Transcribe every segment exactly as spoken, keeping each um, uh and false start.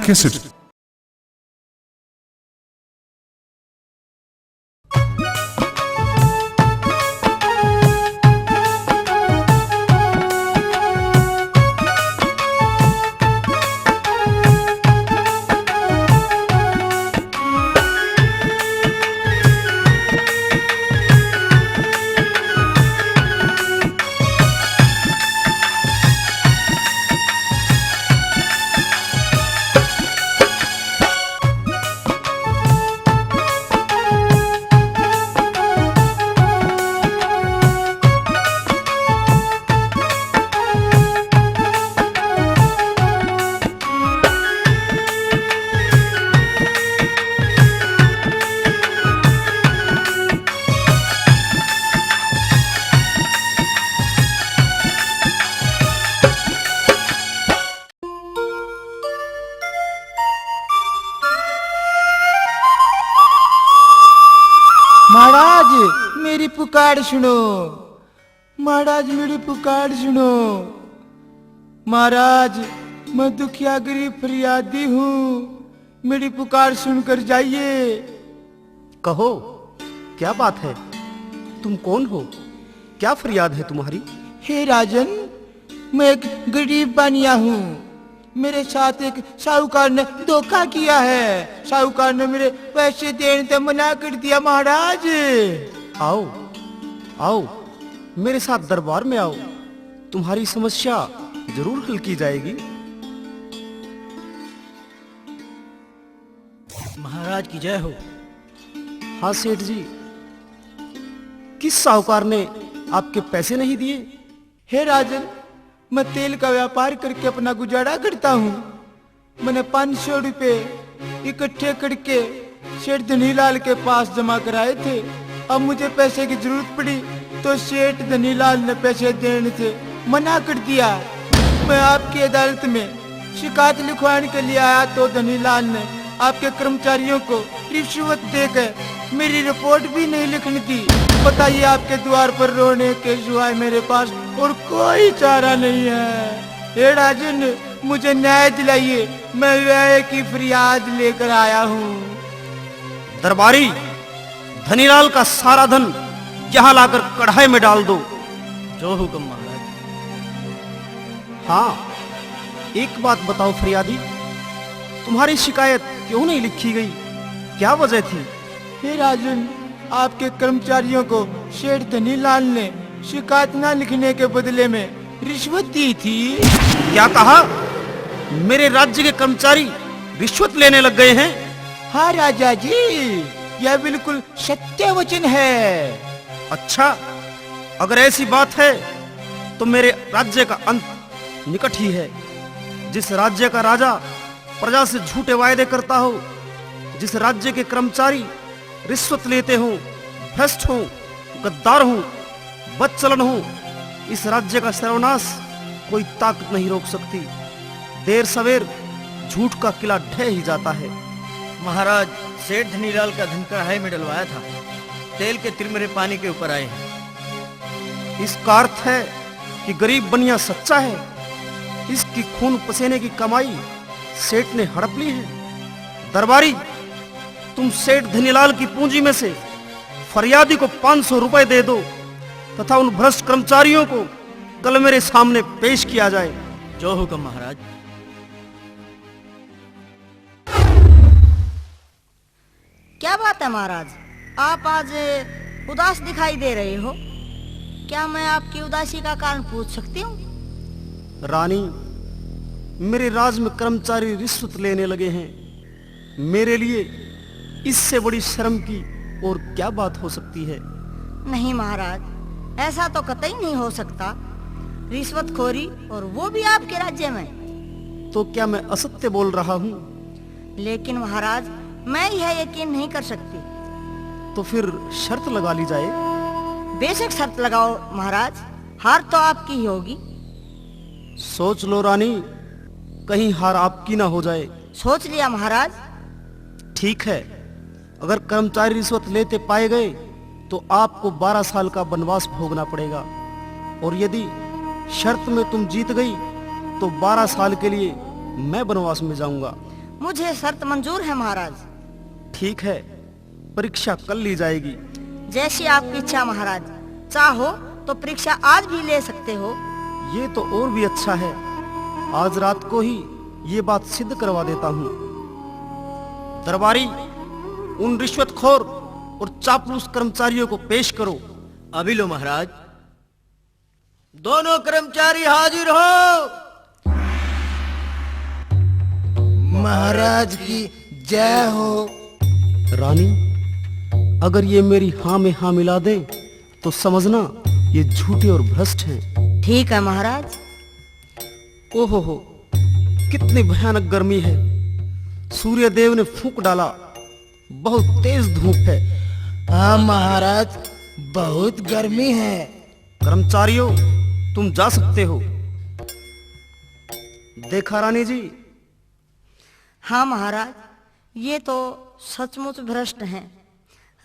कैसेट। महाराज, मेरी पुकार सुनो। महाराज, मेरी पुकार सुनो। महाराज, मैं दुखिया गरीब फरियादी हूँ, मेरी पुकार सुनकर जाइए। कहो, क्या बात है? तुम कौन हो? क्या फरियाद है तुम्हारी? हे राजन, मैं एक गरीब बानिया हूँ। मेरे साथ एक साहूकार ने धोखा किया है। साहूकार ने मेरे पैसे देने से मना कर दिया महाराज। आओ, आओ, मेरे साथ दरबार में आओ, तुम्हारी समस्या जरूर हल की जाएगी। महाराज की जय हो। हाँ सेठ जी, किस साहूकार ने आपके पैसे नहीं दिए? हे राजन, मैं तेल का व्यापार करके अपना गुजारा करता हूँ। मैंने पाँच सौ रुपए इकट्ठे करके सेठ धनीलाल के पास जमा कराए थे। अब मुझे पैसे की जरूरत पड़ी तो सेठ धनीलाल ने पैसे देने से मना कर दिया। मैं आपकी अदालत में शिकायत लिखवाने के लिए आया तो धनीलाल ने आपके कर्मचारियों को रिश्वत देकर मेरी रिपोर्ट भी नहीं लिखने दी। बताइए, आपके द्वार पर रोने के सिवाय मेरे पास और कोई चारा नहीं है। हे राजन, मुझे न्याय दिलाइए, मैं व्यय की फरियाद लेकर आया हूँ। दरबारी, धनीलाल का सारा धन यहाँ लाकर कढ़ाई में डाल दो। जो हुक्म महाराज। हाँ, एक बात बताओ फरियादी, तुम्हारी शिकायत क्यों नहीं लिखी गई? क्या वजह थी? हे राजन, आपके कर्मचारियों को सेठ धनीलाल ने शिकायत ना लिखने के बदले में रिश्वत दी थी। क्या कहा? मेरे राज्य के कर्मचारी रिश्वत लेने लग गए हैं? हाँ राजा जी, यह बिल्कुल सत्य वचन है। अच्छा, अगर ऐसी बात है तो मेरे राज्य का अंत निकट ही है। जिस राज्य का राजा प्रजा से झूठे वायदे करता हो, जिस राज्य के कर्मचारी रिश्वत लेते हों, भ्रष्ट हों, गद्दार हों, बदचलन हों, इस राज्य का सर्वनाश कोई ताकत नहीं रोक सकती। देर सवेर झूठ का किला ढह ही जाता है। महाराज, सेठ धनीलाल का धन कढ़ाई में डलवाया था, तेल के तिरमरे पानी के ऊपर आए हैं। इसका अर्थ है कि गरीब बनिया सच्चा है, इसकी खून पसीने की कमाई सेठ ने हड़प ली है। दरबारी, तुम सेठ धनीलाल की पूंजी में से फरियादी को पाँच सौ रुपए दे दो तथा उन भ्रष्ट कर्मचारियों को कल मेरे सामने पेश किया जाए। जो हुक्म महाराज। क्या बात है महाराज, आप आज उदास दिखाई दे रहे हो। क्या मैं आपकी उदासी का कारण पूछ सकती हूँ? रानी, मेरे राज में कर्मचारी रिश्वत लेने लगे हैं। मेरे लिए इससे बड़ी शर्म की और क्या बात हो सकती है? नहीं महाराज, ऐसा तो कतई नहीं हो सकता। रिश्वतखोरी, और वो भी आपके राज्य में। तो क्या मैं असत्य बोल रहा हूँ? लेकिन महाराज, मैं यह यकीन नहीं कर सकती। तो फिर शर्त लगा ली जाए। बेशक शर्त लगाओ महाराज, हार तो आपकी ही होगी। सोच लो रानी, कहीं हार आपकी ना हो जाए। सोच लिया महाराज। ठीक है, अगर कर्मचारी रिश्वत लेते पाए गए तो आपको बारह साल का वनवास भोगना पड़ेगा, और यदि शर्त में तुम जीत गई तो बारह साल के लिए मैं वनवास में जाऊंगा। मुझे शर्त मंजूर है महाराज। ठीक है, परीक्षा कल ली जाएगी। जैसी आपकी इच्छा महाराज, चाहो तो परीक्षा आज भी ले सकते हो। ये तो और भी अच्छा है, आज रात को ही ये बात सिद्ध करवा देता हूँ। दरबारी, उन रिश्वतखोर और चापलूस कर्मचारियों को पेश करो। अभी लो महाराज। दोनों कर्मचारी हाजिर हो। महाराज की जय हो। रानी, अगर ये मेरी हाँ में हाँ मिला दें तो समझना, ये झूठे और भ्रष्ट हैं। ठीक है महाराज। ओहो हो, कितनी भयानक गर्मी है। सूर्यदेव ने फूंक डाला, बहुत तेज धूप है। हाँ महाराज, बहुत गर्मी है। कर्मचारियों, तुम जा सकते हो। देखा रानी जी। हाँ महाराज, ये तो सचमुच भ्रष्ट हैं।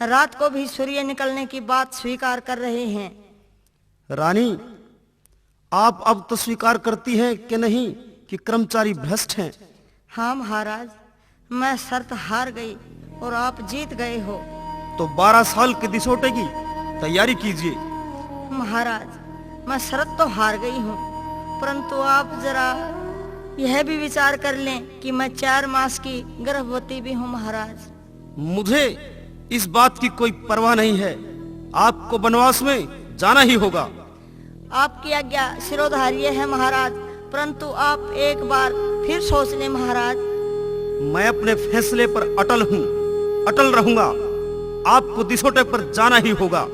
रात को भी सूर्य निकलने की बात स्वीकार कर रहे हैं। रानी, आप अब तो स्वीकार करती हैं कि नहीं कि कर्मचारी भ्रष्ट हैं? हाँ महाराज, मैं शर्त हार गई और आप जीत गए हो। तो बारह साल के दिसोटे की तैयारी कीजिए। महाराज, मैं शर्त तो हार गई हूँ, परंतु आप जरा यह भी विचार कर लें कि मैं चार मास की गर्भवती भी हूँ महाराज। मुझे इस बात की कोई परवाह नहीं है, आपको वनवास में जाना ही होगा। आपकी आज्ञा शिरोधार्य है महाराज, परंतु आप एक बार फिर सोच लें महाराज। मैं अपने फैसले पर अटल हूँ, अटल रहूंगा। आपको दिसोटे पर जाना ही होगा।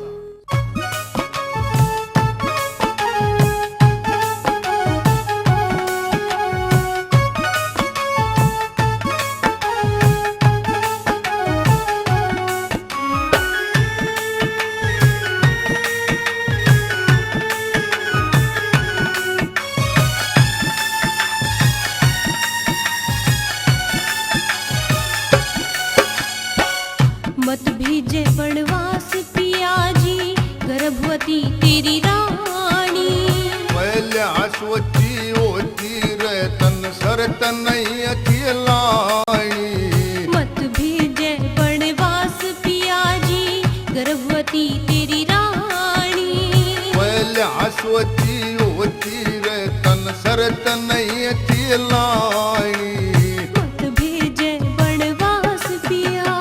मत भेजे वनवास पिया जी, गर्भवती तेरी रानी। पहले सोची होती रे तन शर्त नहीं अकेलाई। मत भेजे वनवास पिया जी, गर्भवती तेरी रानी। पहले सोची होती रे तन शर्त नहीं अकेलाई। मत भेजे वनवास पिया।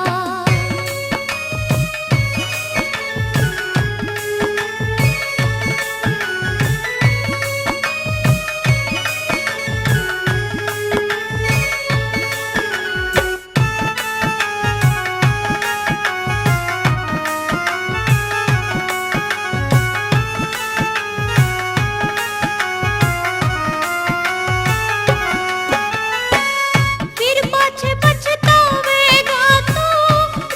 फिर पाछे पछतावेगा तू,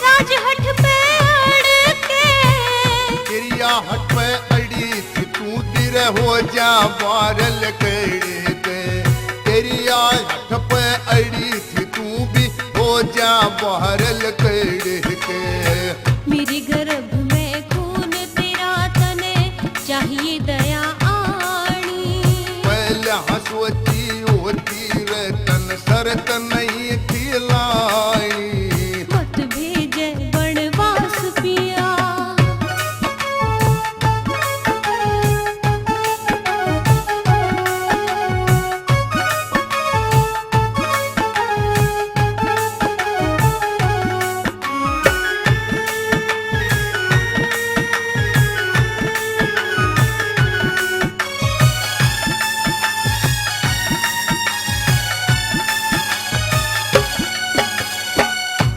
राजहठ पे अड़ के। तेरी आहट पे अड़ी थी तू, दिर हो जा बारल कड़े के। तेरी आहट पे अड़ी थी तू भी, हो जा बारल कड़े के। मेरे गर्भ में खून तेरा, तने चाहिए दया आनी। पहले सोची होती रे तन शर्त नहीं थी लाई। मत भेजे वनवास पिया।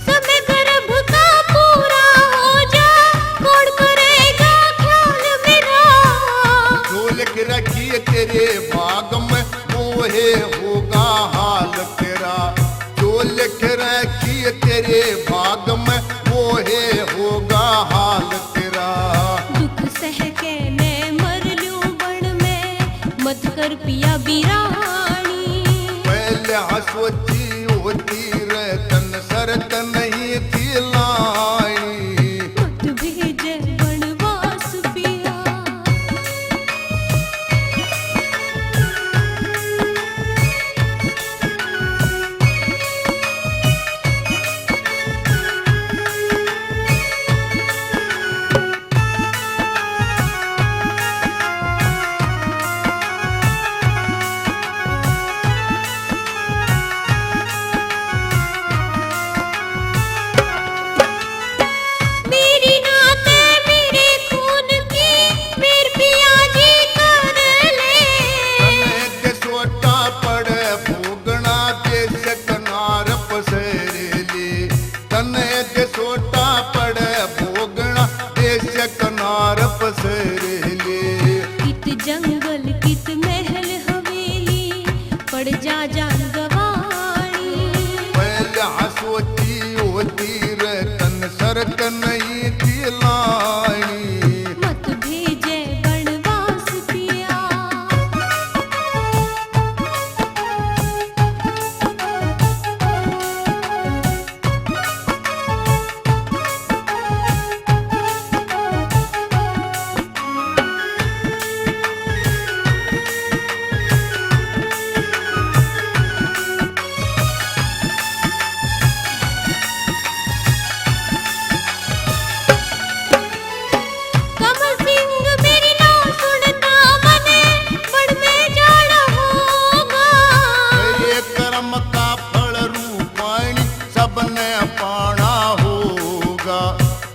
समय गर्भ का पूरा हो जा, कौन करेगा ख्याल मेरा? जो लिख रखी है तेरे भाग में, वो है होगा हाल तेरा। जो लिख रखी है तेरे भाग में, वो है होगा हाल तेरा। दुख सह के मैं मर लूं बन में, मत कर पिया बिरानी। पहले सोची होती रे तन शर्त नहीं थी लाई। मत भेजे वनवास पिया। लानी। मत भेजे बनवास पिया। कमल सिंह मेरी ना सुनता, मने बड़ में जाना होगा। तेरे कर्म का फल रूपाणी सबने पाना होगा।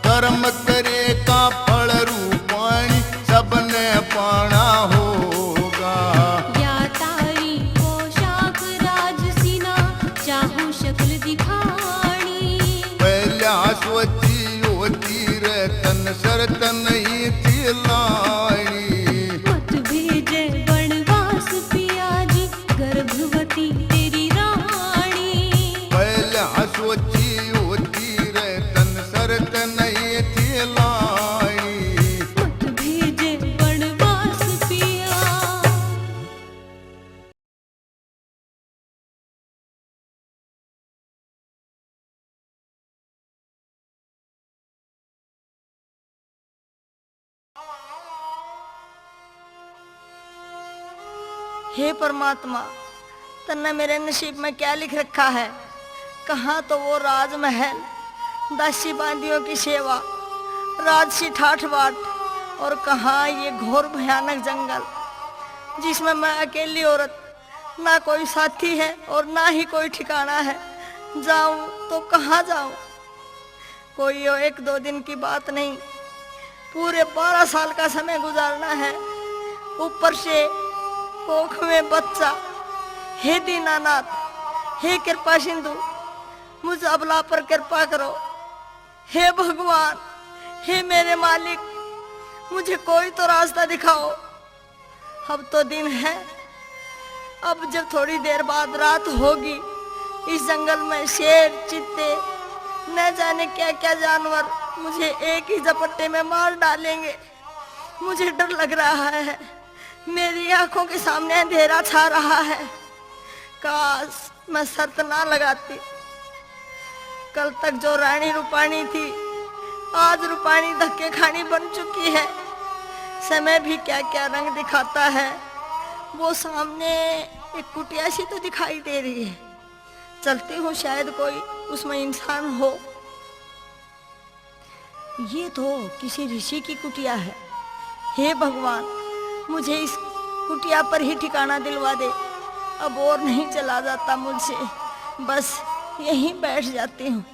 कर्म करे का फल रूपाणी सबने पाना होगा। या तारी पोशाक राजसी ना, चाहूं शक्ल दिखानी। पहला सोची होती रे तन शर्त नहीं थी लानी। मत भेजे बनवास पिया जी, गर्भवती तेरी रानी। पहला सोची होती रे तन शर्त नहीं थी लानी। मत भेजे बनवास पिया। हे परमात्मा, तन्ने मेरे नसीब में क्या लिख रखा है? कहाँ तो वो राजमहल, दासी बांदियों की सेवा, राजसी ठाठ बाट, और कहाँ ये घोर भयानक जंगल, जिसमें मैं अकेली औरत, ना कोई साथी है और ना ही कोई ठिकाना है। जाऊं तो कहाँ जाऊं? कोई यो एक दो दिन की बात नहीं, पूरे बारह साल का समय गुजारना है। ऊपर से कोख में बच्चा। हे दीनानाथ, हे कृपा सिंधु, मुझ अबला पर कृपा करो। हे भगवान, हे मेरे मालिक, मुझे कोई तो रास्ता दिखाओ। अब तो दिन है, अब जब थोड़ी देर बाद रात होगी, इस जंगल में शेर, चीते, न जाने क्या-क्या जानवर मुझे एक ही झपट्टे में मार डालेंगे। मुझे डर लग रहा है, मेरी आंखों के सामने अंधेरा छा रहा है। काश, मैं शर्त ना लगाती। कल तक जो रानी रूपाणी थी, आज रूपाणी धक्के खानी बन चुकी है। समय भी क्या क्या रंग दिखाता है। वो सामने एक कुटिया सी तो दिखाई दे रही है। चलती हूँ, शायद कोई उसमें इंसान हो। ये तो किसी ऋषि की कुटिया है। हे भगवान, मुझे इस कुटिया पर ही ठिकाना दिलवा दे। अब और नहीं चला जाता मुझसे, बस यहीं बैठ जाती हूँ।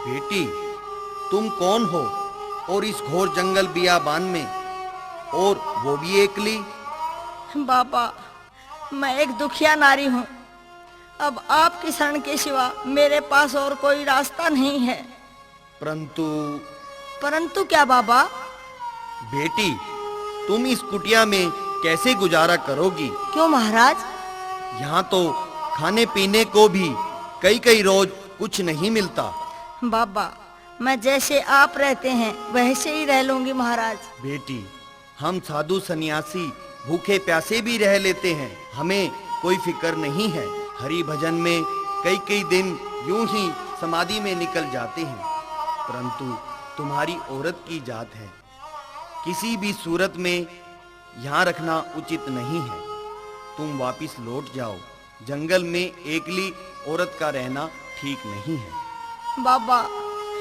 बेटी, तुम कौन हो और इस घोर जंगल बियाबान में, और वो भी एकली? बाबा, मैं एक दुखिया नारी हूँ। अब आपकी शरण के सिवा मेरे पास और कोई रास्ता नहीं है। परंतु परंतु क्या बाबा? बेटी, तुम इस कुटिया में कैसे गुजारा करोगी? क्यों महाराज? यहाँ तो खाने पीने को भी कई कई रोज कुछ नहीं मिलता। बाबा, मैं जैसे आप रहते हैं वैसे ही रह लूंगी महाराज। बेटी, हम साधु सन्यासी भूखे प्यासे भी रह लेते हैं, हमें कोई फिक्र नहीं है। हरि भजन में कई कई दिन यूं ही समाधि में निकल जाते हैं, परंतु तुम्हारी औरत की जात है, किसी भी सूरत में यहाँ रखना उचित नहीं है। तुम वापस लौट जाओ। जंगल में एकली औरत का रहना ठीक नहीं है। बाबा,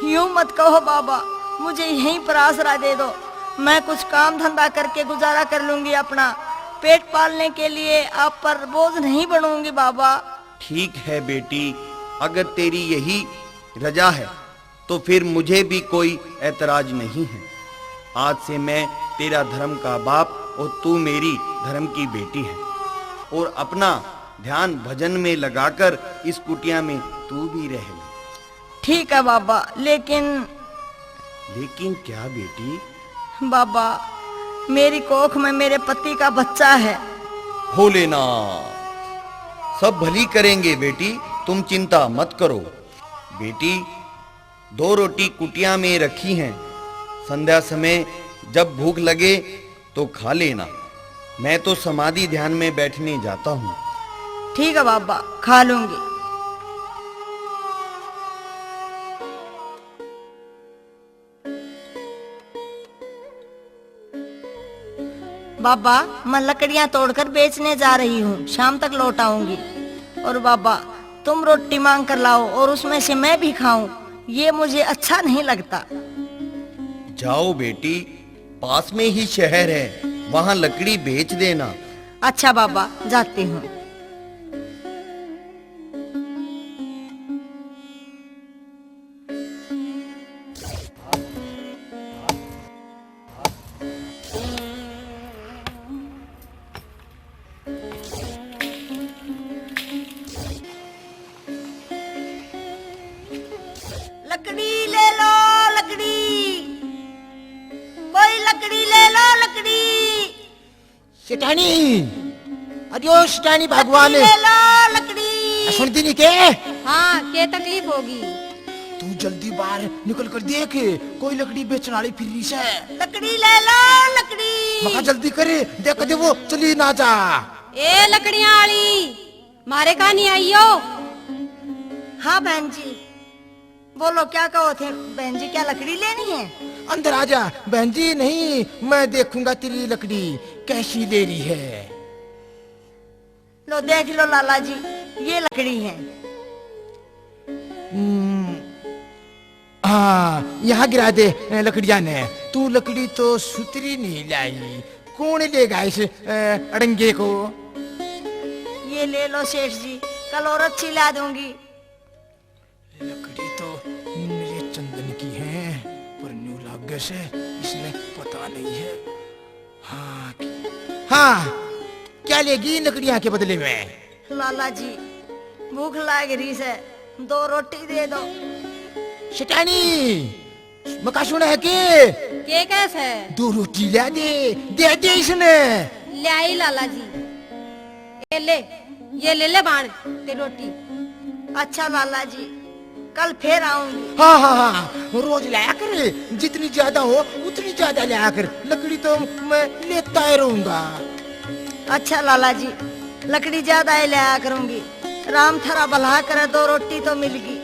यूं मत कहो बाबा, मुझे यहीं पर आसरा दे दो। मैं कुछ काम धंधा करके गुजारा कर लूंगी अपना। पेट पालने के लिए आप पर बोझ नहीं बनूंगी बाबा। ठीक है बेटी, अगर तेरी यही रजा है तो फिर मुझे भी कोई ऐतराज नहीं है। आज से मैं तेरा धर्म का बाप और तू मेरी धर्म की बेटी है। और अपना ध्यान भजन में लगाकर इस कुटिया में तू भी रह ले। ठीक है बाबा, लेकिन लेकिन क्या बेटी? बाबा, मेरी कोख में मेरे पति का बच्चा है। भोलेनाथ, सब भली करेंगे बेटी, तुम चिंता मत करो। बेटी, दो रोटी कुटिया में रखी हैं, संध्या समय जब भूख लगे तो खा लेना। मैं तो समाधि ध्यान में बैठने जाता हूँ। ठीक है बाबा, खा लूंगी। बाबा, मैं लकड़ियां तोड़कर बेचने जा रही हूँ, शाम तक लौट आऊंगी। और बाबा, तुम रोटी मांग कर लाओ और उसमें से मैं भी खाऊं, ये मुझे अच्छा नहीं लगता। जाओ बेटी, पास में ही शहर है, वहां लकड़ी बेच देना। अच्छा बाबा, जाती हूँ। लकड़ी ले लो, लकड़ी। कोई लकड़ी ले लो, लकड़ी। सेठानी, अरे ओ सेठानी भगवान। लकड़ी ले लो, लकड़ी। आ, सुनती नहीं के? हाँ, के तकलीफ होगी? तू जल्दी बाहर निकल कर देख, कोई लकड़ी बेचने वाली फिर रही से। लकड़ी ले लो, लकड़ी। मखा जल्दी कर, देख दे वो चली ना जा। ए लकड़ियां वाली, मारे का नहीं आई हो? हाँ बहन जी, बोलो क्या कहो थे बहन जी, क्या लकड़ी लेनी है? अंदर आ जा बहन जी। नहीं, मैं देखूंगा तेरी लकड़ी कैसी ले रही है। लो देख लो लाला जी, ये लकड़ी है। हम्म, हाँ, यहाँ गिरा दे, ए, लकड़ियाँ ने। तू लकड़ी तो सुथरी नहीं लाई, कौन लेगा इस, ए, अड़ंगे को? ये ले लो सेठ जी, कल और अच्छी ला दूंगी। लकड़ी तो मेरे चंदन की है, पर न्यू लागे से इसने पता नहीं है। हाँ, हाँ, क्या लेगी इन लकड़ियाँ के बदले में? लाला जी, भूख लाग रही से, दो रोटी दे दो। सेठानी, मखा सुने है के? के कैसे? दो रोटी ला दे, दे दे इसने। ले आई लाला जी, ये ले, ये ले ले बाण ते रोटी। अच्छा लाला जी, कल फिर आऊंगी। हाँ, हाँ, हाँ, रोज लाया कर, जितनी ज्यादा हो उतनी ज्यादा लाया कर, लकड़ी तो मैं लेता ही रहूंगा। अच्छा लाला जी, लकड़ी ज्यादा ही लाया करूंगी। राम थारा भला करे, दो रोटी तो मिल गई।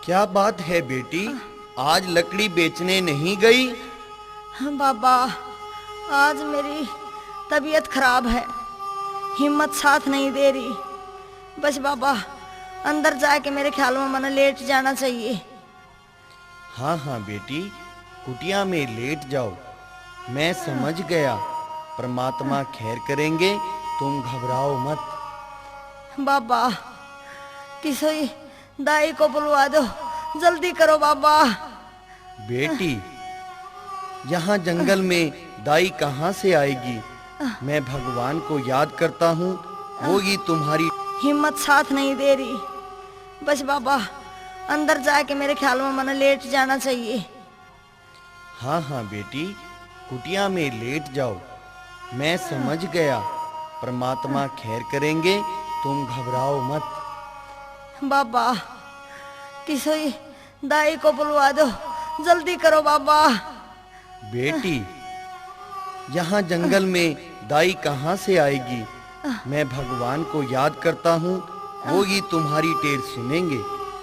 क्या बात है बेटी, आज लकड़ी बेचने नहीं गई? बाबा, आज मेरी तबीयत खराब है, हिम्मत साथ नहीं दे रही। बस बाबा, अंदर जाके मेरे ख्याल में मने लेट जाना चाहिए। हाँ, हाँ बेटी, कुटिया में लेट जाओ। मैं समझ गया, परमात्मा खैर करेंगे, तुम घबराओ मत। बाबा, किसी दाई को बुलवा दो, जल्दी करो बाबा। बेटी, यहाँ जंगल में दाई कहाँ से आएगी? मैं भगवान को याद करता हूँ, वो ही तुम्हारी हिम्मत साथ नहीं दे रही। बस बाबा, अंदर जाके मेरे ख्याल में मने लेट जाना चाहिए। हाँ, हाँ बेटी, कुटिया में लेट जाओ। मैं समझ गया, परमात्मा खैर करेंगे, तुम घबराओ मत। बाबा, किसी दाई को बुलवा दो, जल्दी करो बाबा। बेटी, यहाँ जंगल में दाई कहाँ से आएगी? मैं भगवान को याद करता हूँ, वो ही तुम्हारी टेर सुनेंगे,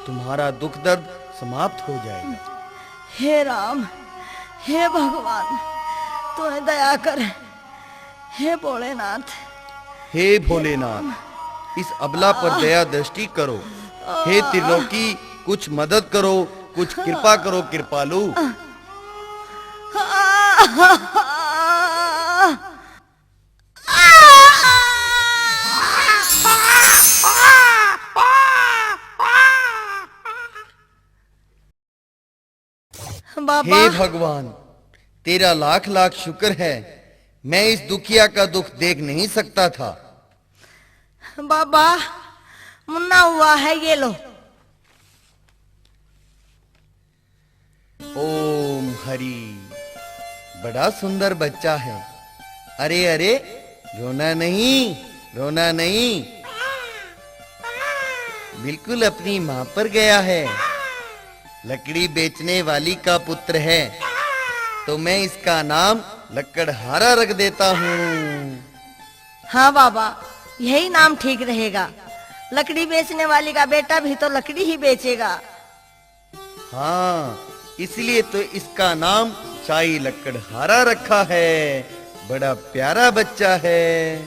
तुम्हारा दुख दर्द समाप्त हो जाएगा। हे राम, हे भगवान, तू दया कर। हे भोलेनाथ। हे भोलेनाथ, इस अबला पर दया दृष्टि करो। हे त्रिलोकी, कुछ मदद करो, कुछ कृपा करो कृपालु। बाबा। हे भगवान, तेरा लाख लाख शुक्र है, मैं इस दुखिया का दुख देख नहीं सकता था। बाबा, मुन्ना हुआ है, ये लो। ओम हरि, बड़ा सुंदर बच्चा है। अरे अरे, रोना नहीं, रोना नहीं, बिल्कुल अपनी माँ पर गया है। लकड़ी बेचने वाली का पुत्र है, तो मैं इसका नाम लकड़हारा रख देता हूँ। हाँ बाबा, यही नाम ठीक रहेगा। लकड़ी बेचने वाली का बेटा भी तो लकड़ी ही बेचेगा। हाँ, इसलिए तो इसका नाम चाई लकड़हारा रखा है। बड़ा प्यारा बच्चा है।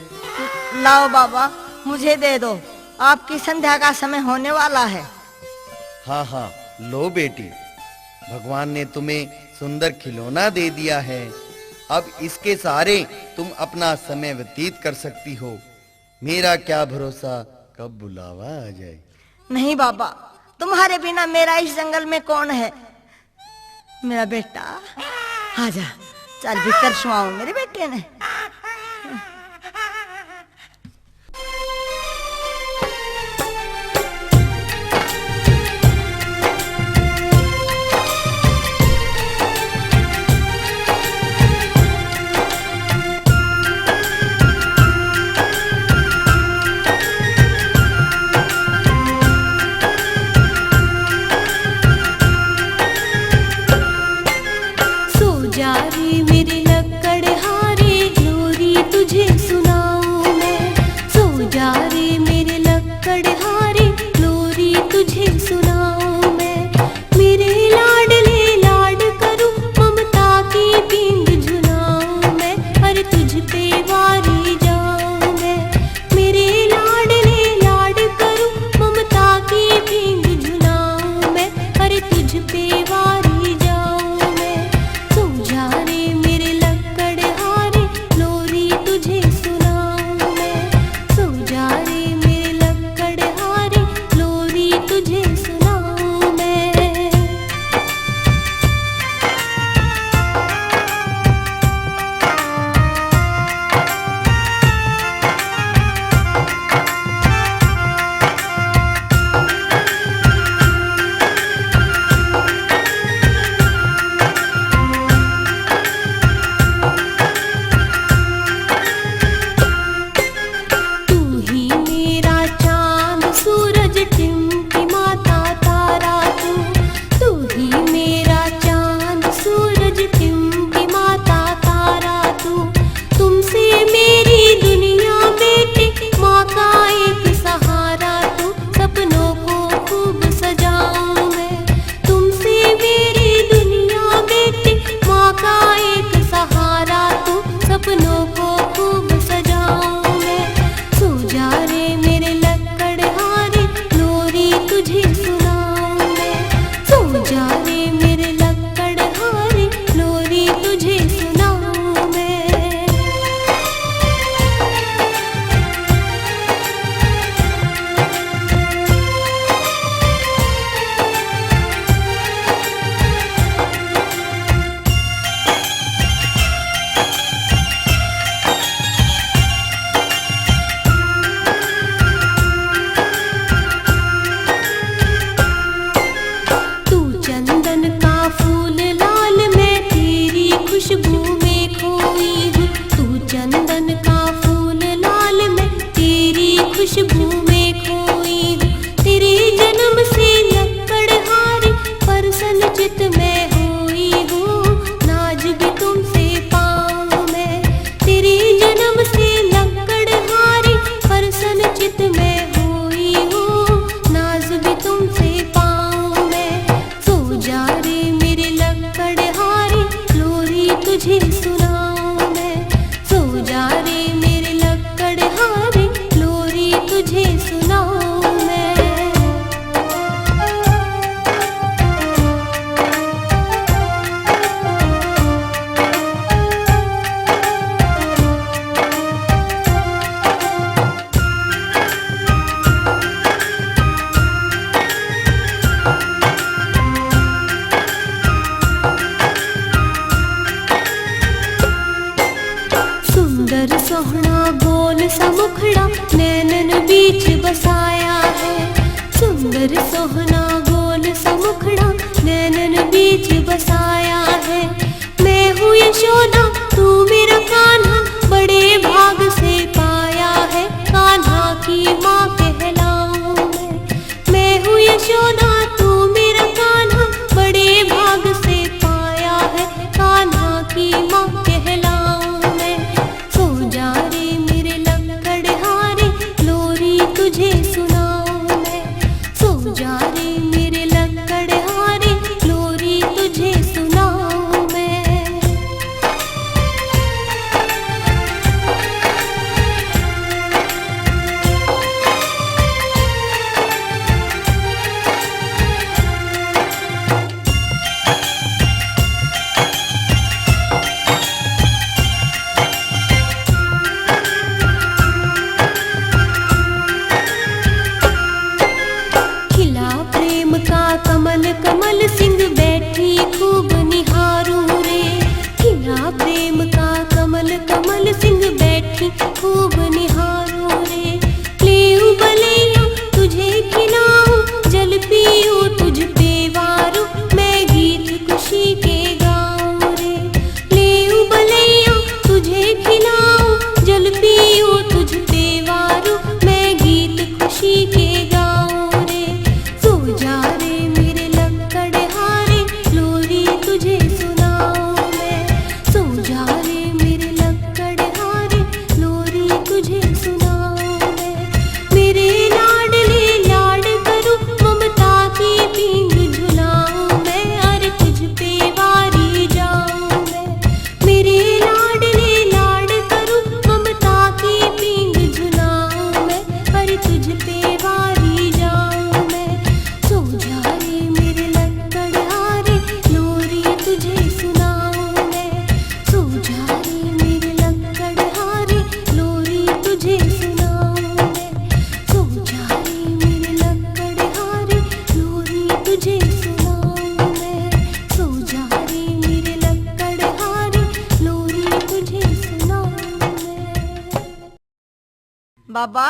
लाओ बाबा, मुझे दे दो, आपकी संध्या का समय होने वाला है। हाँ हाँ, लो बेटी, भगवान ने तुम्हें सुंदर खिलौना दे दिया है। अब इसके सहारे तुम अपना समय व्यतीत कर सकती हो। मेरा क्या भरोसा कब बुलावा आ जाए। नहीं बाबा, तुम्हारे बिना मेरा इस जंगल में कौन है? मेरा बेटा, आजा, चल भीतर सुआऊं मेरे बेटे ने। सोहना गोल सा मुखड़ा नैनन बीच बसाया है। सुंदर सोहना गोल सा मुखड़ा नैनन बीच बसाया है। मैं हूँ यशोदा, तू मेरा कान्हा, बड़े भाग से पाया है। कान्हा की माँ कहलाऊं मैं, मैं हूँ यशोदा, तू मेरा कान्हा, बड़े भाग से पाया है। कान्हा की माँ कहलाऊं मैं। सो जा रे मेरे लक्कड़हारे, लोरी तुझे सुनाऊं मैं। सो जा रे मेरे लक्कड़हारे, लोरी तुझे सुनाऊं मैं। खिला प्रेम का कमल, कमल सिंह बैठी खूब निहारूं रे। खिला प्रेम का कमल, कमल सिंह बैठी खूब निहारूं रे। लेऊ बलैया तुझे खिलाऊं, जल पीऊं तुझ पे वारूं, मैं गीत खुशी के गाऊं रे। लेऊ बलैया तुझे खिलाऊं, जल पीऊं तुझ पे वारूं, मैं गीत खुशी के गाऊं रे। सो जा रे मेरे लक्कड़हारे, लोरी तुझे सुनाऊं मैं। सो जा रे मेरे लक्कड़हारे, लोरी तुझे सुनाऊं मैं। मेरे लाडले लाड करूं, ममता की पींग झुलाऊं मैं, अरे तुझ पे वारी जाऊं मैं। मेरे लाडले लाड करूं, ममता की पींग झुलाऊं मैं, अरे तुझ पे वारी जाऊं मैं। सो जा रे मेरे लक्कड़हारे, लोरी तुझे सुनाऊं मैं। सो जा रे मेरे लक्कड़हारे, लोरी तुझे सुनाऊं मैं। सो जा रे मेरे लक्कड़हारे, लोरी तुझे सुनाऊं मैं। सो जा रे मेरे लक्कड़हारे, लोरी तुझे सुनाऊं मैं। बाबा,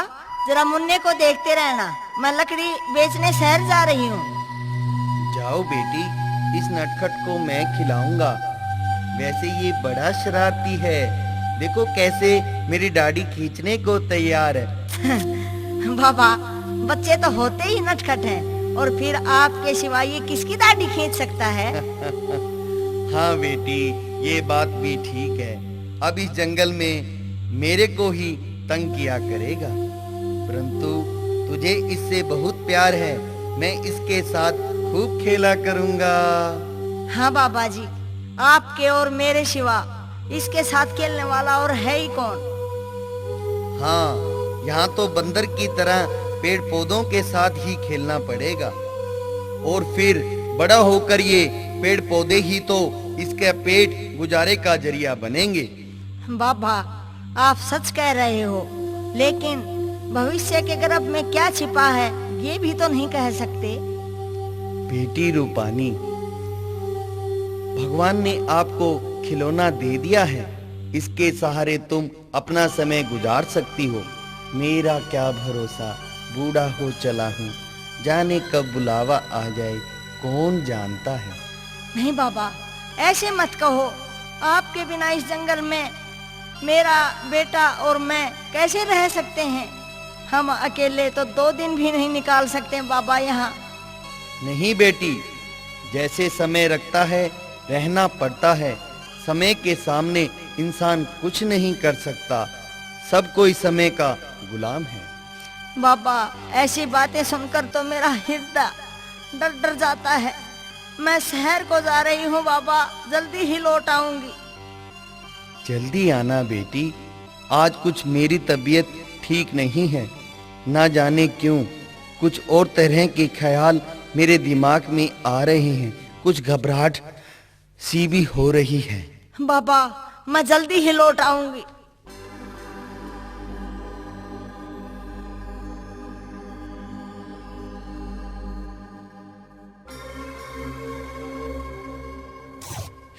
जरा मुन्ने को देखते रहना, मैं लकड़ी बेचने शहर जा रही हूँ। जाओ बेटी, इस नटखट को मैं खिलाऊंगा। वैसे ये बड़ा शरारती है, देखो कैसे मेरी दाढ़ी खींचने को तैयार है। बाबा, बच्चे तो होते ही नटखट हैं, और फिर आपके सिवा ये किसकी दाढ़ी खींच सकता है? हाँ बेटी, ये बात भी ठीक है। अब इस जंगल में मेरे को ही तंग किया करेगा, परंतु तुझे इससे बहुत प्यार है, मैं इसके साथ खूब खेला करूंगा। हाँ बाबा जी, आपके और मेरे सिवा इसके साथ खेलने वाला और है ही कौन? हाँ, यहाँ तो बंदर की तरह पेड़ पौधों के साथ ही खेलना पड़ेगा, और फिर बड़ा होकर ये पेड़ पौधे ही तो इसके पेट गुजारे का जरिया बनेंगे। बाबा, आप सच कह रहे हो, लेकिन भविष्य के गर्भ में क्या छिपा है, ये भी तो नहीं कह सकते। बेटी रूपानी, भगवान ने आपको खिलौना दे दिया है, इसके सहारे तुम अपना समय गुजार सकती हो। मेरा क्या भरोसा, बूढ़ा हो चला हूँ, जाने कब बुलावा आ जाए, कौन जानता है। नहीं बाबा, ऐसे मत कहो। आपके बिना इस जंगल में मेरा बेटा और मैं कैसे रह सकते हैं? हम अकेले तो दो दिन भी नहीं निकाल सकते बाबा यहाँ। नहीं बेटी, जैसे समय रखता है, रहना पड़ता है। समय के सामने इंसान कुछ नहीं कर सकता। सब कोई समय का गुलाम है। बाबा, ऐसी बातें सुनकर तो मेरा हृदय डर डर जाता है। मैं शहर को जा रही हूँ बाबा, जल्दी ही लौट आऊंगी। जल्दी आना बेटी, आज कुछ मेरी तबीयत ठीक नहीं है। ना जाने क्यों कुछ और तरह के ख्याल मेरे दिमाग में आ रहे हैं, कुछ घबराहट सी भी हो रही है। बाबा, मैं जल्दी ही लौट आऊंगी।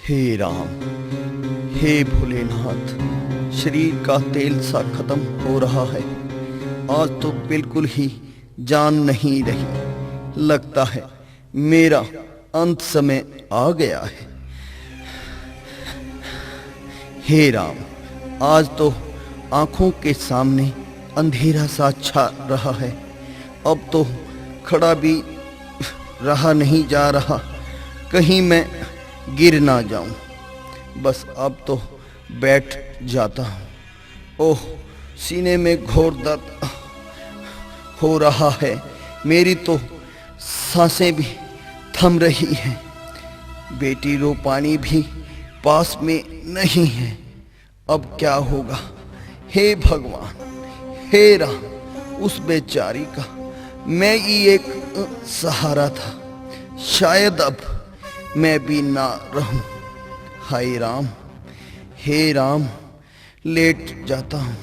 हे राम, हे भोलेनाथ, शरीर का तेल सा खत्म हो रहा है। आज तो बिल्कुल ही जान नहीं रही। लगता है मेरा अंत समय आ गया है। हे राम, आज तो आंखों के सामने अंधेरा सा छा रहा है। अब तो खड़ा भी रहा नहीं जा रहा, कहीं मैं गिर ना जाऊं। बस अब तो बैठ जाता हूँ। ओह, सीने में घोर दर्द हो रहा है, मेरी तो सांसें भी थम रही हैं। बेटी रूपाणी भी पास में नहीं है। अब क्या होगा? हे भगवान, हे राम, उस बेचारी का मैं ही एक सहारा था, शायद अब मैं भी ना रहूं। हाय राम, हे राम, लेट जाता हूँ।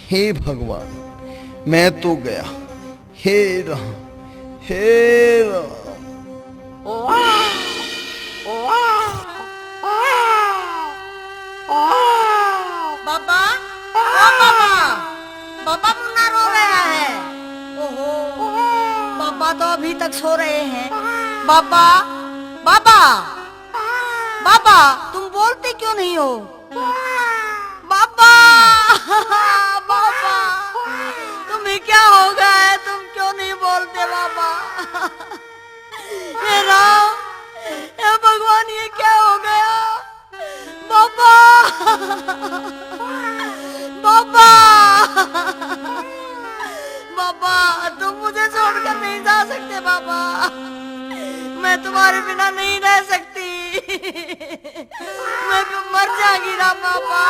हे भगवान, मैं तो गया। हे राम, हे राम। बाबा, ओ बाबा, बाबा मुन्ना रो रहा है। ओहो, बाबा तो अभी तक सो रहे हैं। बाबा, बाबा, बाबा, तुम बोलते क्यों नहीं हो? बाबा, बाबा, तुम्हें क्या हो गया है? तुम क्यों नहीं बोलते बाबा? हे राम, हे भगवान, ये क्या हो गया? बाबा, बाबा, बाबा, तुम मुझे छोड़कर नहीं जा सकते बाबा। मैं तुम्हारे बिना नहीं रह सकती। मैं तो मर जाऊंगी ना बाबा,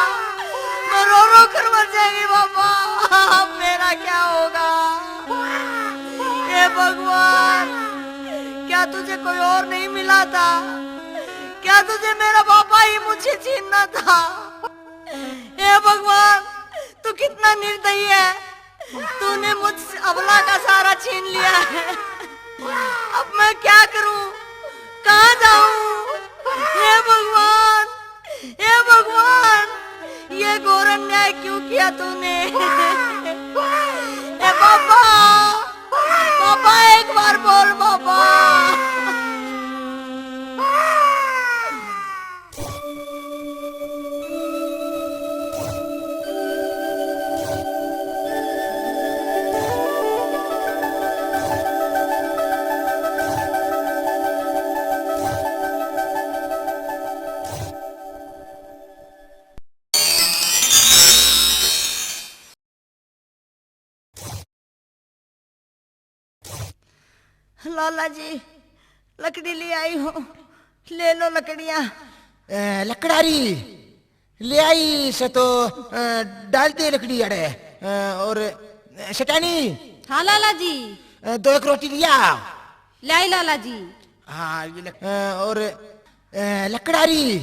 मैं रो रो कर मर जाऊंगी बाबा। अब मेरा क्या होगा? हे भगवान, क्या तुझे कोई और नहीं मिला था? क्या तुझे मेरा बाबा ही मुझे छीनना था? हे भगवान, तू कितना निर्दयी है। तूने मुझ अबला का सहारा छीन लिया है। अब मैं क्या करूं, कहां जाऊं? हे भगवान, हे भगवान, ये घोर अन्याय क्यों किया तूने? हे बाबा, बाबा, एक बार बोल बाबा। लाला जी, लकड़ी ले आई हूँ, ले लो लकड़ियाँ। ए, लकड़ारी, ले आई से तो, अ, डाल दे लकड़ी अड़े, अ, और, अ, सेठानी। हाँ लाला जी। अ, दो एक रोटी लिया। ले आई लाला जी। हाँ, ये लक-, अ, और, अ, लकड़ारी।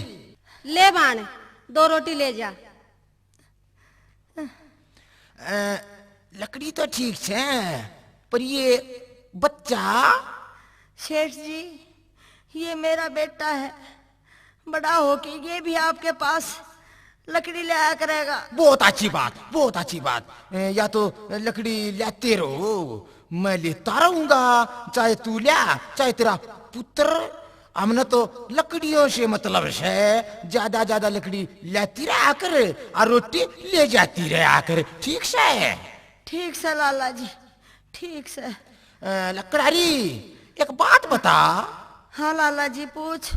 ले बाण, दो रोटी ले जा। अ, लकड़ी तो ठीक से, पर ये बच्चा? सेठ जी, ये मेरा बेटा है, बड़ा होके ये भी आपके पास लकड़ी ले आया करेगा। बहुत अच्छी बात, बहुत अच्छी बात। अ, या तो लकड़ी लाते रहो, मैं लेता रहूंगा, चाहे तू ल्या, चाहे तेरा पुत्र। हमने तो लकड़ियों से मतलब से, ज्यादा ज्यादा लकड़ी लाती रहा कर और रोटी ले जाती रहा कर, ठीक से? ठीक से लाला जी, ठीक से। अ, लकड़ारी, एक बात बता। हाँ लाला जी, पूछ।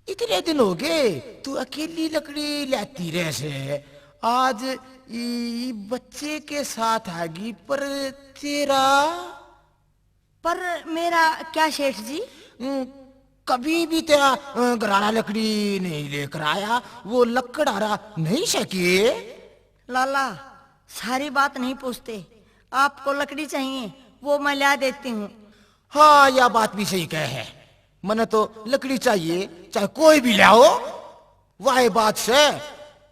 इतने दिन हो गए तू अकेली लकड़ी लाती रह से, आज ई, ई बच्चे के साथ आगी, पर तेरा पर मेरा क्या सेठ जी? हम्म, कभी भी तेरा, अ, घराला लकड़ी नहीं लेकर आया, वो लकड़हारा नहीं सके? लाला, सारी बात नहीं पूछते, आपको लकड़ी चाहिए, वो मैं ला देती हूँ। हाँ, या बात भी सही कह है, मने तो लकड़ी चाहिए, चाहे कोई भी लाओ। वाह, ये बात से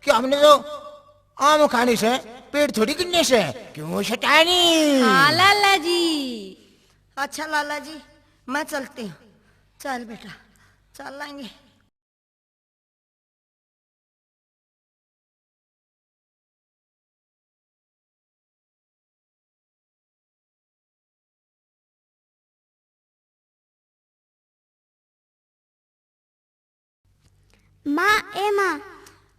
कि हमने तो आम खाने से पेट थोड़ी गिनने से, क्यों शैतानी? हाँ लाला जी। अच्छा लाला जी, मैं चलती हूँ। चल बेटा, चल लेंगे। माँ, ए माँ।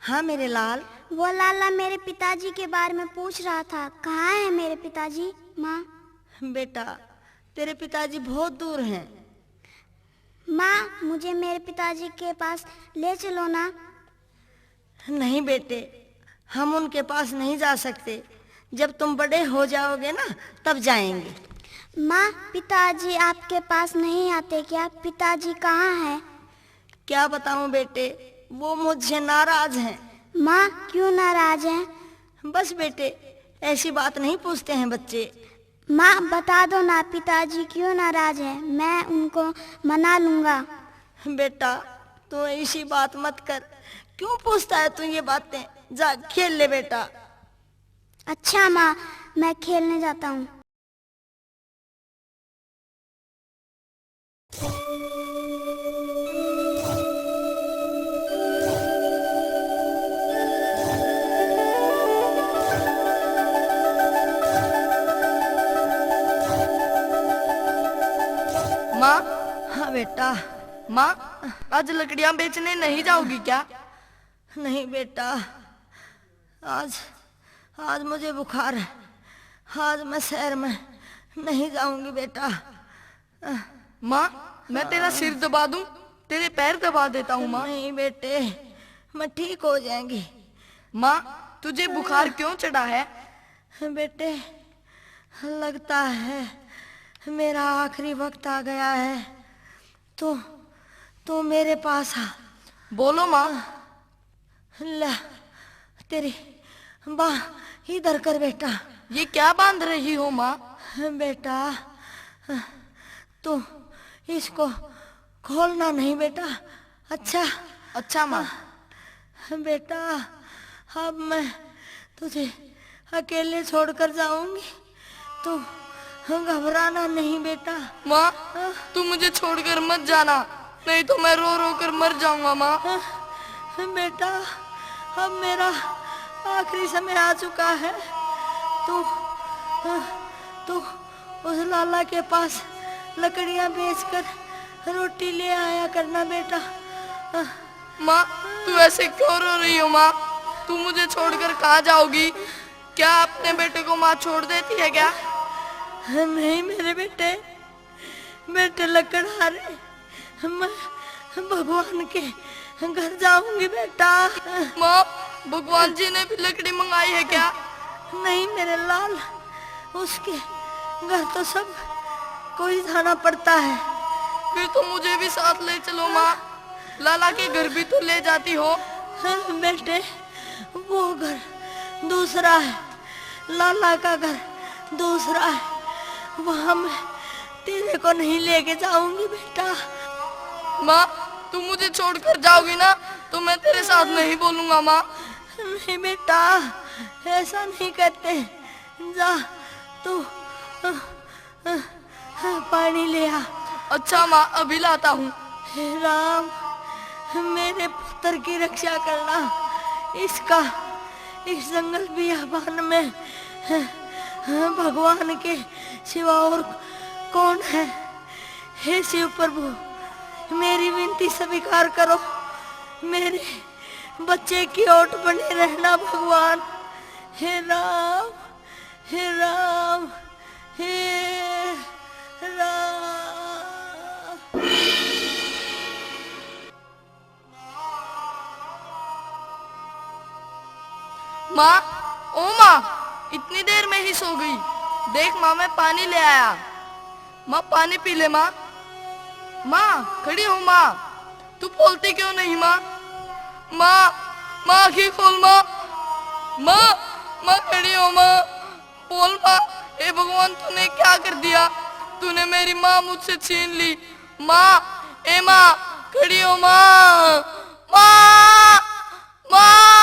हाँ मेरे लाल। वो लाला मेरे पिताजी के बारे में पूछ रहा था, कहाँ है मेरे पिताजी? माँ। बेटा, तेरे पिताजी बहुत दूर हैं। माँ, मुझे मेरे पिताजी के पास ले चलो ना। नहीं बेटे, हम उनके पास नहीं जा सकते। जब तुम बड़े हो जाओगे ना, तब जाएंगे। माँ, पिताजी आपके पास नहीं आते क्या? पिताजी कहाँ हैं? क्या बताऊं बेटे, वो मुझसे नाराज हैं। माँ, क्यों नाराज हैं? बस बेटे, ऐसी बात नहीं पूछते हैं बच्चे। माँ, बता दो ना, पिताजी क्यों नाराज हैं, मैं उनको मना लूंगा। बेटा, तू ऐसी बात मत कर। क्यों पूछता है तू ये बातें? जा खेल ले बेटा। अच्छा माँ, मैं खेलने जाता हूँ। माँ। हाँ बेटा। माँ, आज लकड़ियाँ बेचने नहीं जाओगी क्या? नहीं बेटा, आज, आज मुझे बुखार है, आज मैं शहर में नहीं जाऊंगी बेटा। माँ, मैं तेरा सिर दबा दूं, तेरे पैर दबा देता हूँ माँ। नहीं बेटे, मैं ठीक हो जाएंगी। माँ, तुझे बुखार क्यों चढ़ा है? बेटे, लगता है मेरा आखिरी वक्त आ गया है। तू, तू मेरे पास आ। बोलो माँ। ला, तेरी बाह इधर कर बेटा। ये क्या बांध रही हो माँ? बेटा, तू इसको खोलना नहीं बेटा। अच्छा। अच्छा माँ। बेटा, अब मैं तुझे अकेले छोड़कर जाऊंगी। तू घबराना नहीं बेटा। माँ, तू मुझे छोड़कर मत जाना, नहीं तो मैं रो रो कर मर जाऊंगा माँ। बेटा, अब मेरा आखिरी समय आ चुका है। तू, तू उस लाला के पास लकड़ियां बेचकर रोटी ले आया करना बेटा। माँ, तू ऐसे क्यों रो रही हो माँ? तू मुझे छोड़कर कहाँ जाओगी? क्या अपने बेटे को माँ छोड़ देती है क्या? नहीं मेरे बेटे, बेटे लकड़हारे, मैं भगवान के घर जाऊंगी बेटा। माँ, भगवान जी ने भी लकड़ी मंगाई है क्या? नहीं मेरे लाल, उसके घर तो सब कोई जाना पड़ता है। फिर तो मुझे भी साथ ले चलो माँ, लाला के घर भी तो ले जाती हो। बेटे, वो घर दूसरा है, लाला का घर दूसरा है, वहाँ मैं तेरे को नहीं लेके जाऊंगी बेटा। माँ, तू मुझे छोड़कर जाओगी ना तो मैं तेरे साथ नहीं बोलूंगा माँ। नहीं बेटा, ऐसा नहीं कहते। जा, तू पानी ले आ। अच्छा माँ, अभी लाता हूँ। हे राम, मेरे पुत्र की रक्षा करना। इसका, इस जंगल बियाबान में भगवान के सिवा और कौन है? हे शिव प्रभु, मेरी विनती स्वीकार करो, मेरे बच्चे की ओट बने रहना भगवान। हे राम, हे राम, हे राम। माँ, ओ माँ, इतनी देर में ही सो गई। देख माँ, मैं पानी ले आया। माँ, पानी पी ले माँ। माँ, खड़ी हो माँ। तू बोलती क्यों नहीं माँ? माँ, माँ, आँखें खोल माँ। माँ, माँ, खड़ी हो माँ। बोल माँ। हे भगवान, तूने क्या कर दिया? तूने मेरी माँ मुझसे छीन ली। माँ, ए माँ, खड़ी हो माँ। माँ, माँ।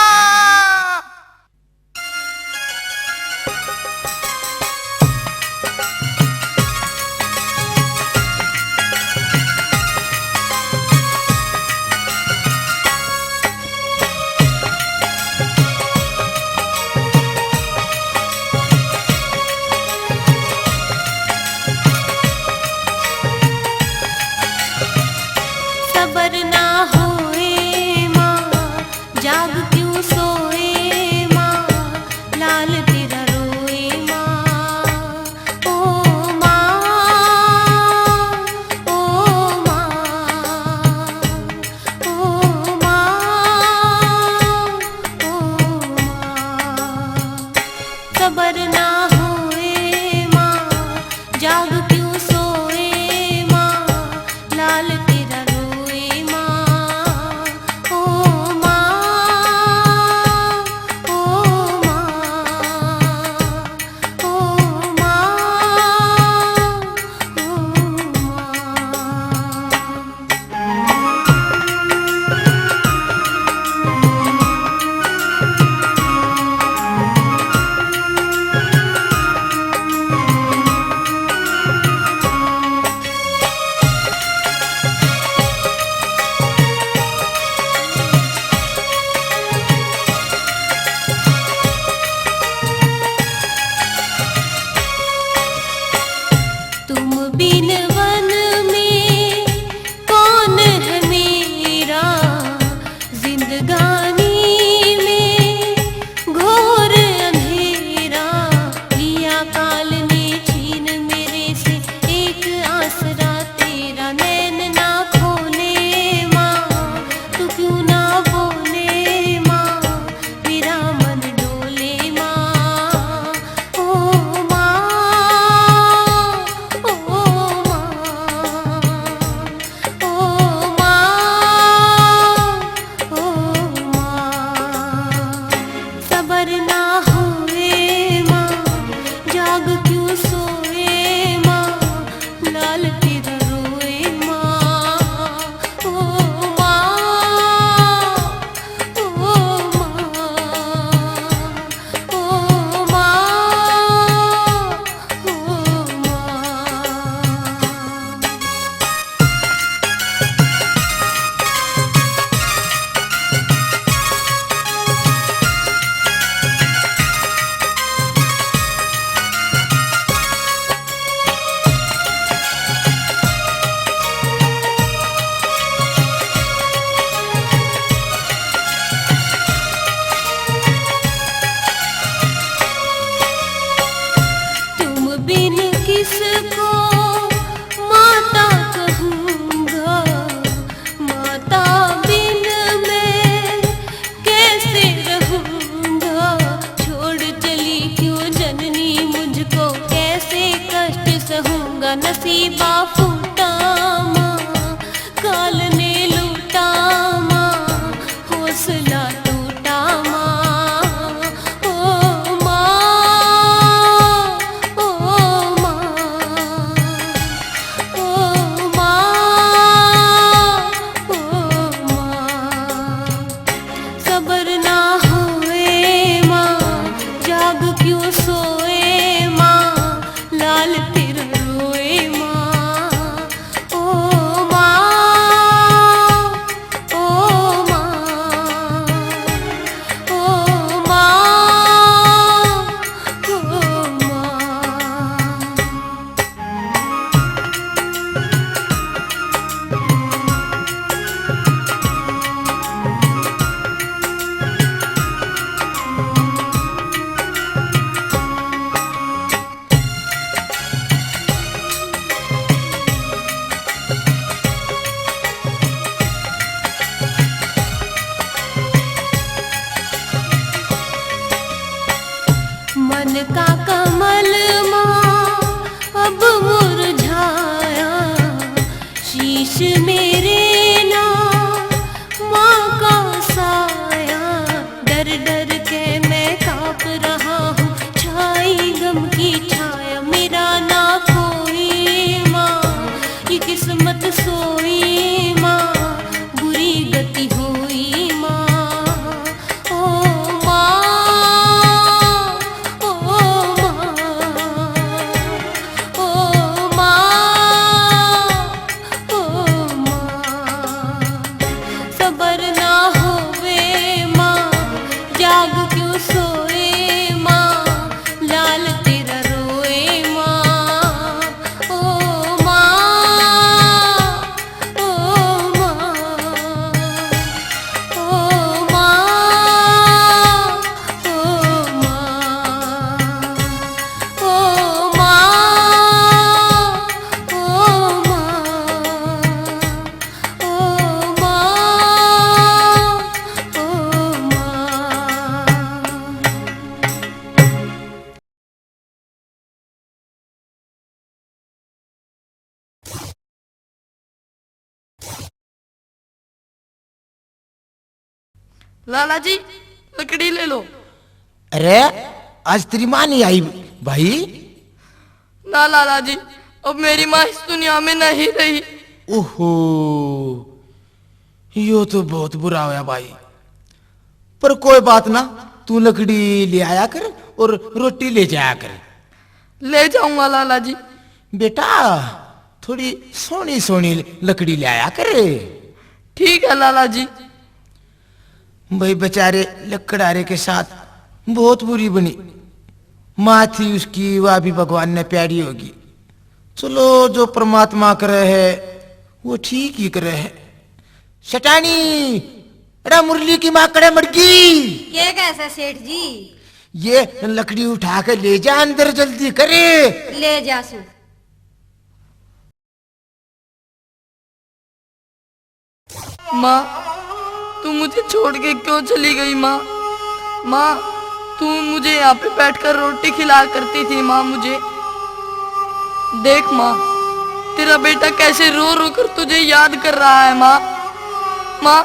सबर ना होए माँ, लाल तेरा रोए माँ, ओ माँ, ओ माँ, ओ माँ, ओ माँ। सबर ना होए माँ, जाग क्यों सोए माँ, लाल तेरा रोए माँ, ओ माँ, ओ माँ, ओ माँ, ओ माँ। तुम बिन वन में कौन है मेरा, जिंदगानी में घोर अंधेरा। लिया काल ने छीन मेरे से एक आसरा तेरा, नैन ना खोले माँ, तू क्यों ना बोले माँ, मेरा मन डोले माँ, ओ माँ, ओ माँ, ओ माँ, ओ माँ। सबर ना होए माँ, जाग क्यों सोए माँ, लाल तेरा रोए माँ, ओ माँ, ओ माँ, ओ माँ, ओ माँ। तुम बिन किसको माता कहूँगा, माता बिन मैं कैसे रहूँगा? छोड़ चली क्यों जननी मुझको, कैसे कष्ट सहूँगा? नसीबा फूटा माँ, काल ने लूटा माँ, हौसला टूटा माँ, ओ माँ, ओ माँ, ओ माँ, ओ माँ। सबर ना होए माँ, जाग क्यों सोए माँ, लाल तेरा रोए माँ, ओ माँ, ओ माँ, ओ माँ, ओ माँ। मन का कमल माँ अब मुरझाया, शीश मेरे ना माँ का साया। डर डर के मैं कांप रहा हूँ, छाई गम की छाया। मेरा ना कोई माँ, ये किस्मत सोई माँ, बुरी गति हुई माँ। ओ माँ, ओ माँ, लाला जी, लकड़ी ले लो। अरे, आज तेरी माँ नहीं आई भाई? ना लाला जी, अब मेरी माँ इस दुनिया में नहीं रही। ओहो, यो तो बहुत बुरा होया भाई। पर कोई बात ना, तू लकड़ी ले आया कर और रोटी ले जाया कर। ले जाऊंगा लाला जी। बेटा, थोड़ी सोहनी सोहनी लकड़ी ले आया कर। ठीक है लाला जी। भाई बेचारे लकड़हारे के साथ बहुत बुरी बनी। माँ थी उसकी, वह भी भगवान ने प्यारी होगी। चलो, जो परमात्मा करे है, वो ठीक ही करे है। सेठानी, अरे मुरली की माँ कड़े मड़गी। के कैसा सेठ जी? ये लकड़ी उठा के ले जा अंदर, जल्दी करे। ले जा सु। माँ, तू मुझे छोड़ के क्यों चली गई माँ? माँ, तू मुझे यहाँ पे बैठकर रोटी खिलाया करती थी माँ मुझे। देख माँ, तेरा बेटा कैसे रो रो कर तुझे याद कर रहा है माँ। माँ,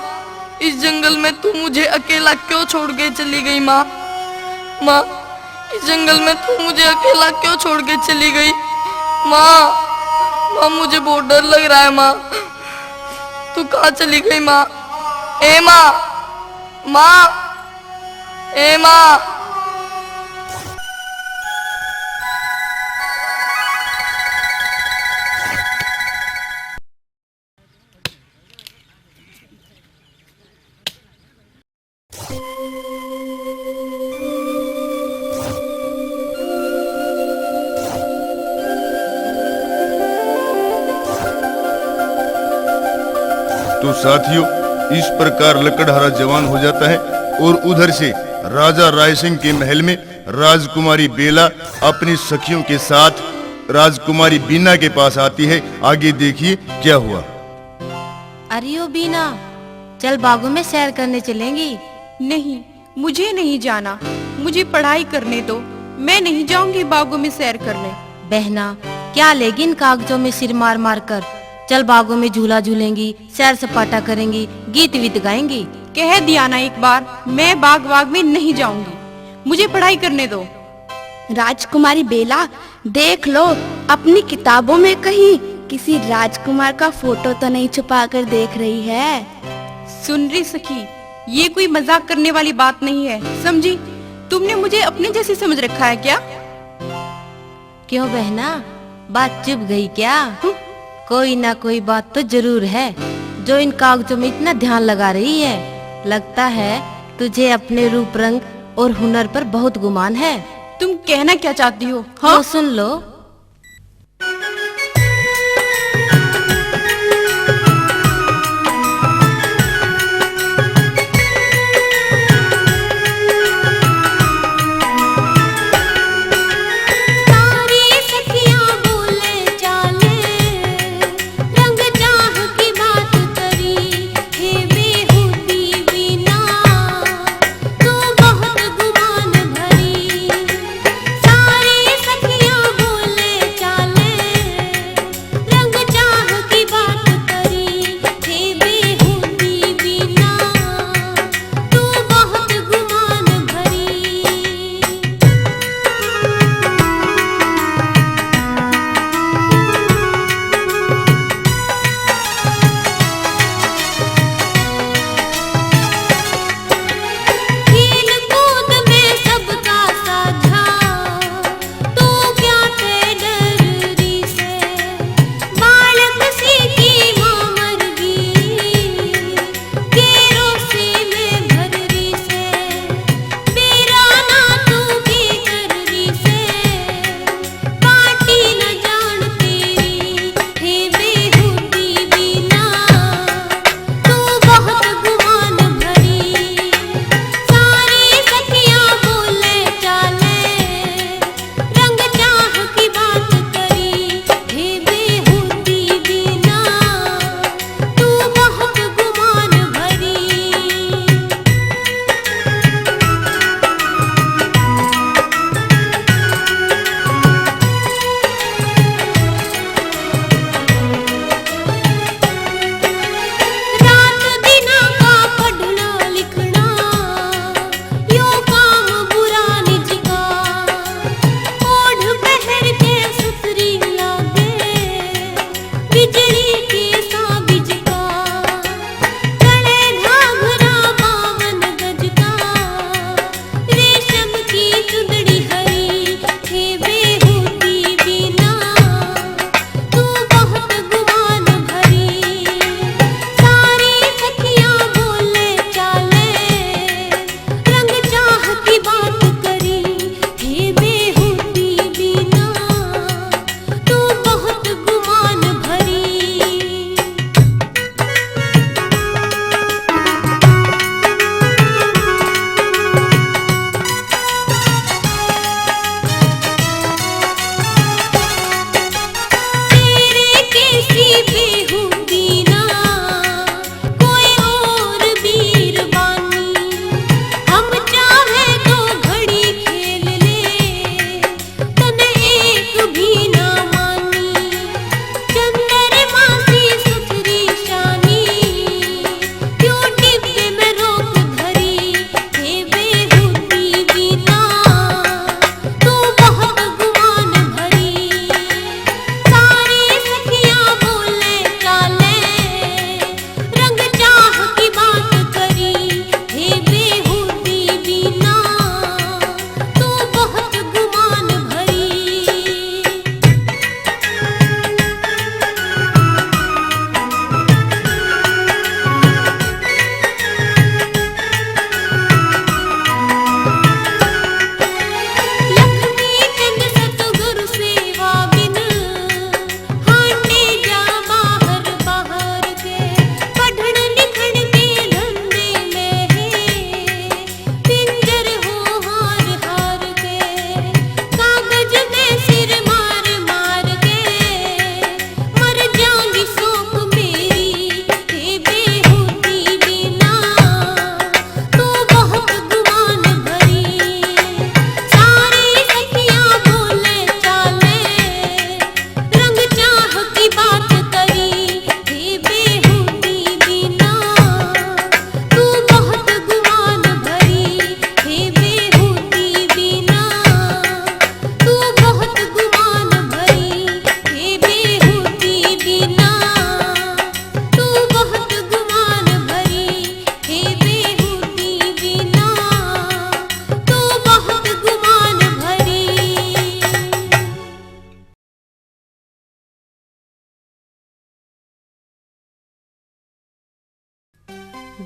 इस जंगल में तू मुझे अकेला क्यों छोड़ के चली गई माँ? माँ, इस जंगल में तू मुझे अकेला क्यों छोड़ के चली गई माँ? माँ, मुझे बहुत डर लग रहा है माँ। तू कहाँ चली गई माँ? ए माँ, माँ, ए माँ। तो साथियों, इस प्रकार लकड़हारा जवान हो जाता है और उधर से राजा राय सिंह के महल में राजकुमारी बेला अपनी सखियों के साथ राजकुमारी बीना के पास आती है। आगे देखिए क्या हुआ। अरे ओ बीना, चल बागों में सैर करने चलेंगी। नहीं, मुझे नहीं जाना, मुझे पढ़ाई करने दो, मैं नहीं जाऊंगी बागों में सैर करने। बहना, क्या लेगी इन कागजों में सिर मार मार कर? चल बागों में झूला झूलेंगी, सैर सपाटा करेंगी, गीत वीत गाएंगी। कह दिया ना एक बार, मैं बाग वाग में नहीं जाऊंगी, मुझे पढ़ाई करने दो। राजकुमारी बेला, देख लो, अपनी किताबों में कहीं किसी राजकुमार का फोटो तो नहीं छुपा कर देख रही है? सुन रे सखी, ये कोई मजाक करने वाली बात नहीं है, समझी? तुमने मुझे अपने जैसी समझ रखा है क्या? क्यों बहना, बात चुभ गई क्या? हम्म। कोई ना कोई बात तो जरूर है, जो इन कागजों में इतना ध्यान लगा रही है। लगता है तुझे अपने रूप रंग और हुनर पर बहुत गुमान है। तुम कहना क्या चाहती हो? हाँ? लो, सुन लो।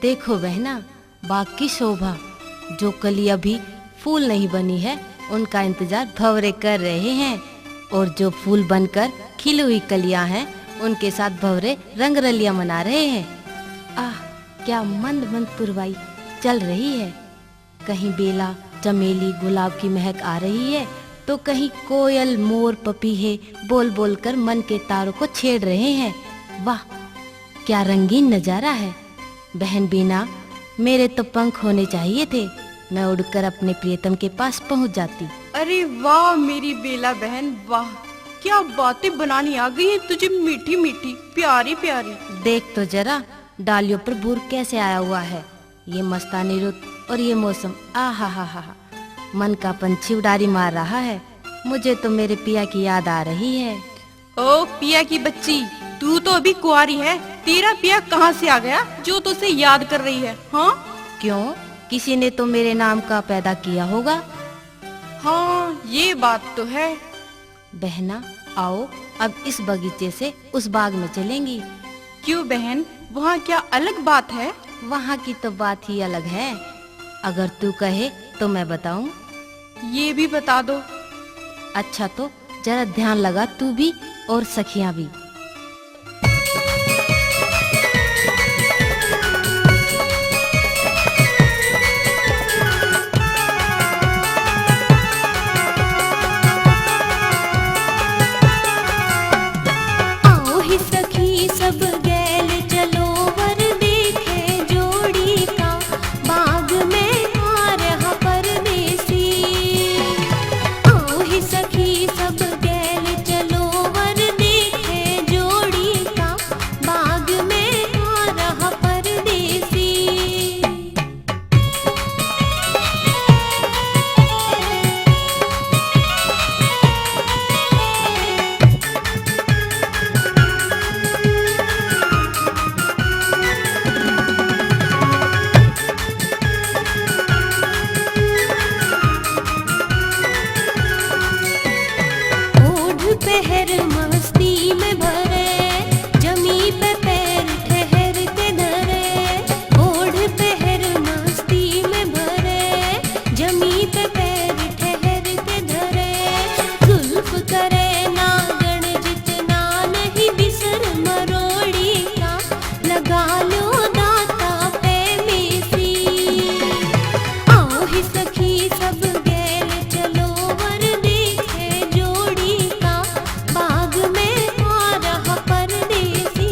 देखो बहना, बाग की शोभा, जो कली अभी फूल नहीं बनी है, उनका इंतजार भंवरे कर रहे हैं, और जो फूल बनकर खिली हुई कलियां हैं, उनके साथ भंवरे रंग रलियां मना रहे हैं। आह, क्या मंद मंद पुरवाई चल रही है। कहीं बेला, चमेली, गुलाब की महक आ रही है, तो कहीं कोयल, मोर, पपीहे बोल बोल कर मन के तारों को छेड़ रहे हैं। वाह, क्या रंगीन नजारा है। बहन बीना, मेरे तो पंख होने चाहिए थे, मैं उड़कर अपने प्रियतम के पास पहुंच जाती। अरे वाह मेरी बेला बहन, वाह, क्या बातें बनानी आ गई है तुझे, मीठी मीठी, प्यारी प्यारी। देख तो जरा, डालियों पर भूर कैसे आया हुआ है। ये मस्तानी रुत और ये मौसम, आ हा हा हा हा। मन का पंछी उड़ारी मार रहा है। मुझे तो मेरे पिया की याद आ रही है। ओ पिया की बच्ची, तू तो अभी कुंवारी है, तेरा पिया कहाँ से आ गया जो तुझे याद कर रही है? हाँ, क्यों, किसी ने तो मेरे नाम का पैदा किया होगा। हाँ, ये बात तो है। बहना, आओ, अब इस बगीचे से उस बाग में चलेंगी। क्यों बहन, वहाँ क्या अलग बात है? वहाँ की तो बात ही अलग है। अगर तू कहे तो मैं बताऊं। ये भी बता दो। अच्छा, तो जरा ध्यान लगा तू भी और सखियां भी। आओ ही सखी सब गैल चलो, वर देखे जोड़ी का, बाग में आ रहा परदेसी। आओ ही सखी सब गैल चलो, वर देखे जोड़ी का, बाग में आ रहा परदेसी। ओढ़ पहर मस्ती में भरे, जमी पे पैर ठहर के धरे। ओढ़ पहर मस्ती में भरे, जमी पे पैर ठहर के धरे। जुल्फ करे नागण जितना, नहीं बिसर मरोड़ी का, लगा लो दाता पे मेसी। आओ ही सखी सब गैल चलो, वर देखे जोड़ी का, बाग में आ रहा परदेसी।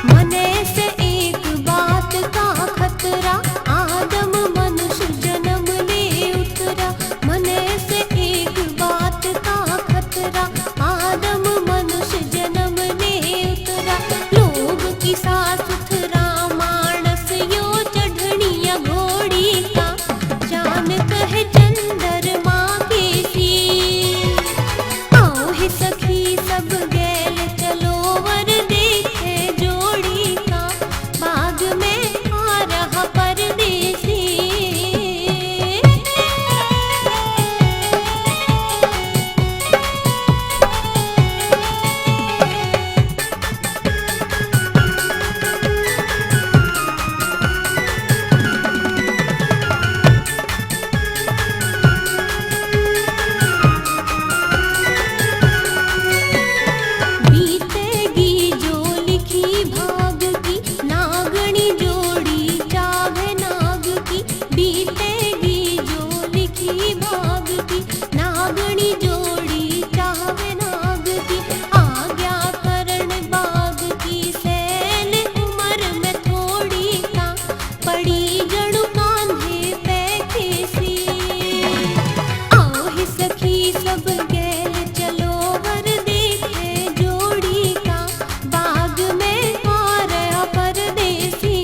मने से एक बात का खतरा, आदम मनुष्य जन्म ले उतरा। मने से एक बात का खतरा, आदम मनुष्य जन्म ले उतरा। लोग की सास सुथरा मानस यो चढ़निया घोड़ी का, चान कहे चंद्रमा के सी। आओ हे सखी सब गैल चलो, वर देखे जोड़ी का, बाग में आ रहा परदेसी। बीतेगी जो लिखी भाग की, नागणी जोड़ी चाहे नाग की। बीतेगी जो लिखी भाग की, नागणी जोड़ी चाहे नाग की। आज्ञा करण बाग की, सैल उम्र में थोड़ी का, पड़ी जड़ू कांधे पे खेसी। आओ हे सखी सब गैल चलो, वर देखे जोड़ी का, बाग में आ रहा परदेसी।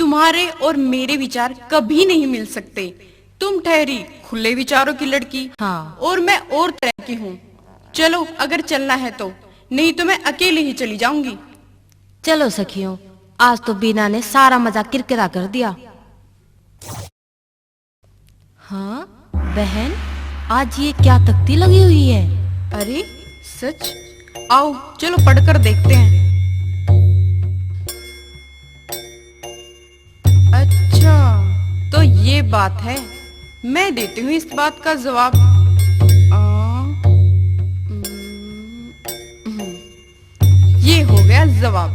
तुम्हारे और मेरे विचार कभी नहीं मिल सकते। तुम ठहरी खुले विचारों की लड़की, हाँ। और मैं और तरह की हूँ। चलो, अगर चलना है तो, नहीं तो मैं अकेले ही चली जाऊंगी। चलो सखियों, आज तो बीना ने सारा मजाक किरकिरा कर दिया। हाँ बहन, आज ये क्या तख्ती लगी हुई है? अरे सच, आओ चलो पढ़कर देखते हैं। अच्छा, तो ये बात है, मैं देती हूँ इस बात का जवाब। आ, उम, उम, ये हो गया जवाब।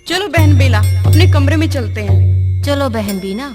चलो बहन बेला, अपने कमरे में चलते हैं। चलो बहन बीना,